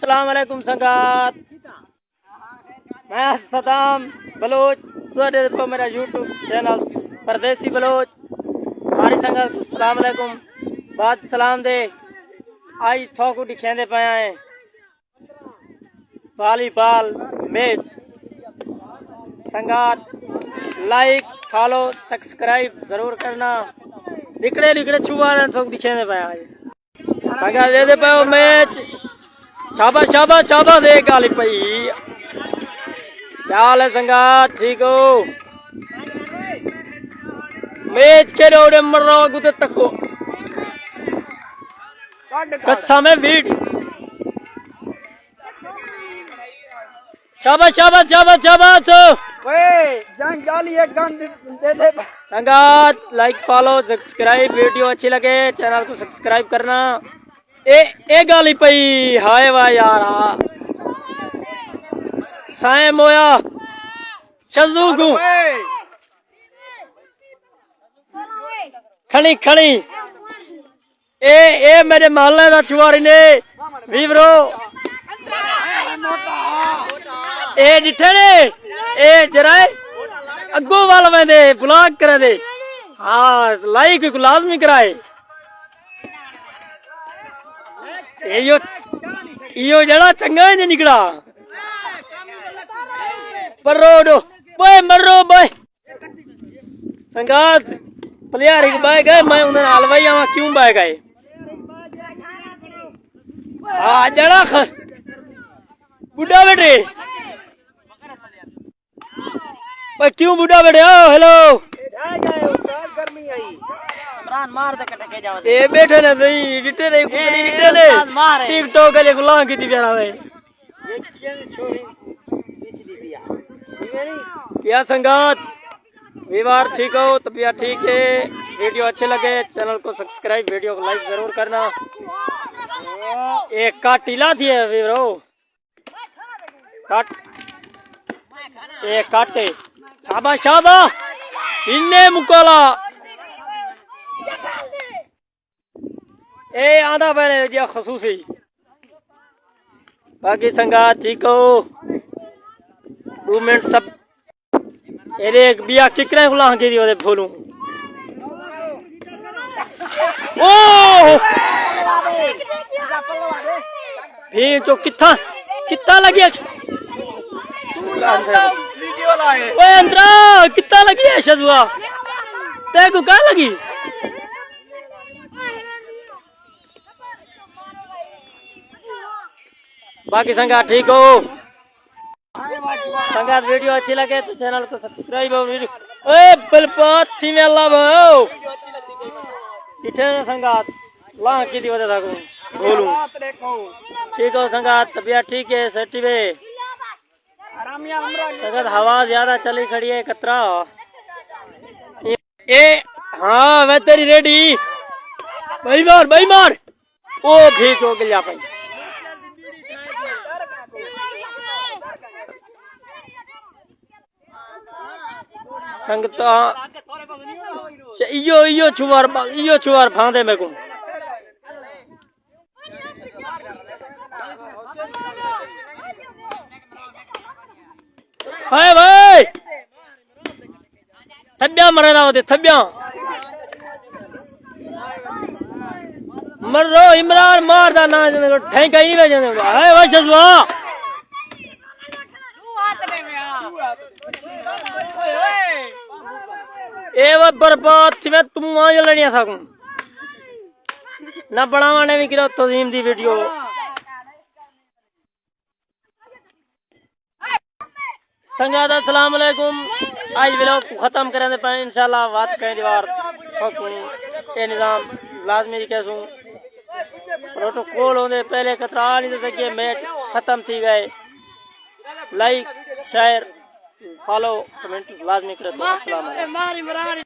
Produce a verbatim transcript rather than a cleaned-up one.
السلام علیکم سنگت، میں صدام بلوچ، تہاݙے تے میرا یوٹیوب چینل پردیسی بلوچ۔ ساری سنگت کوں السلام علیکم۔ بعد سلام دے، آئی تھوکو ݙکھیندے پئے ہیں والی بال میچ۔ سنگت لائک، فالو، سبسکرائب ضرور کرنا۔ نکڑے نکڑے چھوارے تھوکو ݙکھیندے پئے ہیں۔ سنگت ݙیہدے پئے ہو میچ۔ شاباش، شاباش، شاباش، اے ڳالھ پئی۔ کیا حال ہے سنگت؟ ٹھیک ہو؟ میچ کھیݙو، اے مرو اڳوں تے تکو۔ قسم ہے ویٹ۔ شاباش، شاباش، شاباش، شاباش۔ اوئے، جنگ جالی ایک گن دے دے۔ سنگت، لائک، فالو، سبسکرائب، ویڈیو اچھی لگے، چینل کوں سبسکرائب کرنا۔ اے، اے ڳالھ ہی پئی، ہائے واہ یارا۔ سائیں مویا، شزو کوں۔ کھڑی، کھڑی۔ اے، اے میرے محلے دا چھواری نے، ویورو۔ اے ݙٹھے نے، اے جرائے اڳوں ول ویندے، بلاک کریندے۔ ہاں، لائک کوں لازمی کرائے۔ ایہو، ایہو جیڑھا چنڳا ہی نہیں نکلا۔ پرو ݙو، بوئے مرو بوئے۔ سنگت، پلیئر ہک ٻہہ ڳئے، میں انہاں نال وئی آواں، کیوں ٻہہ ڳئے؟ ہاں، جیڑھا خ-، ٻڈھا ٻیٹھے۔ اوئے، کیوں ٻڈھا ٻیٹھے؟ او، ہیلو۔ عمران مار دے کٹے کے جاوے۔ اے ٻیٹھے نے صحیح، ݙٹھے نے، اے، ݙٹھے نے۔ استاد مار ہے۔ ٹک ٹاک والے کوں لانگ کیتی پیا ہوئے۔ کیا سنگت، ویور ٹھیک ہو؟ طبیعت ٹھیک ہے؟ ویڈیو اچھے لگے، چینل کو سبسکرائب، ویڈیو کو لائک ضرور کرنا۔ اے کٹ ہلا تھی ہے ویورو، کٹ، اے کٹ ہے۔ شاباش، شاباش، انے مکالا۔ اے آندا پئے جی خصوصی۔ باقی سنگت ٹھیک ہو؟ ݙو منٹ سب۔ اے ݙیکھ ٻیا ککریں کوں لانگ کیتی اودے بھولوں۔ اوہ! بھین چو کتھاں، کتھاں لڳی ہے؟ اوئے اندرا، کتھاں لڳی ہے شزوا؟ تیکوں کہاں لڳی؟ باقی سنگت ٹھیک ہو؟ سنگت ویڈیو اچھی لگے تو چینل کو سبسکرائب اور ویڈیو، اے بلپات تھی میں اللہ بھاؤ۔ کتھے نے سنگت؟ لانگ کیتی وجہ تھا کو بھولوں۔ ٹھیک ہو سنگت، طبیعت ٹھیک ہے، سیٹی وے؟ سنگت ہوا زیادہ چلی کھڑی ہے، کترا۔ اے، ہاں، میں تیری ریڈی۔ بھائی مار، بھائی مار۔ او بھی چوک لیا پئی۔ سنگتاں، ایہو، ایہو چھوار، ایہو چھوار پھاندے میکوں۔ ہائے بھائی، تھبیاں مرے دا ہوتے، تھبیاں۔ مرو عمران مار دا ناں جنے کو ٹھینکا ہی وے جنے کو۔ ہائے بھائی جذبہ۔ اے وہ برباد تھی میں تم آج لڑیاں تھا کوں۔ نہ بناوݨ وی کرو تنظیم دی ویڈیو۔ سنگت السلام علیکم، اڄ ولاگ کوں ختم کریندے پئے، انشاءاللہ وات کہیں دی وار سکوں اے نظام لازمی رکھیسوں۔ پروٹوکول ہوندے پہلے خطرہ آ نہیں سڳے، میچ ختم تھی ڳئے۔ لائک، شیئر، فالو، کمنٹ لازمی کرو۔ السلام علیکم۔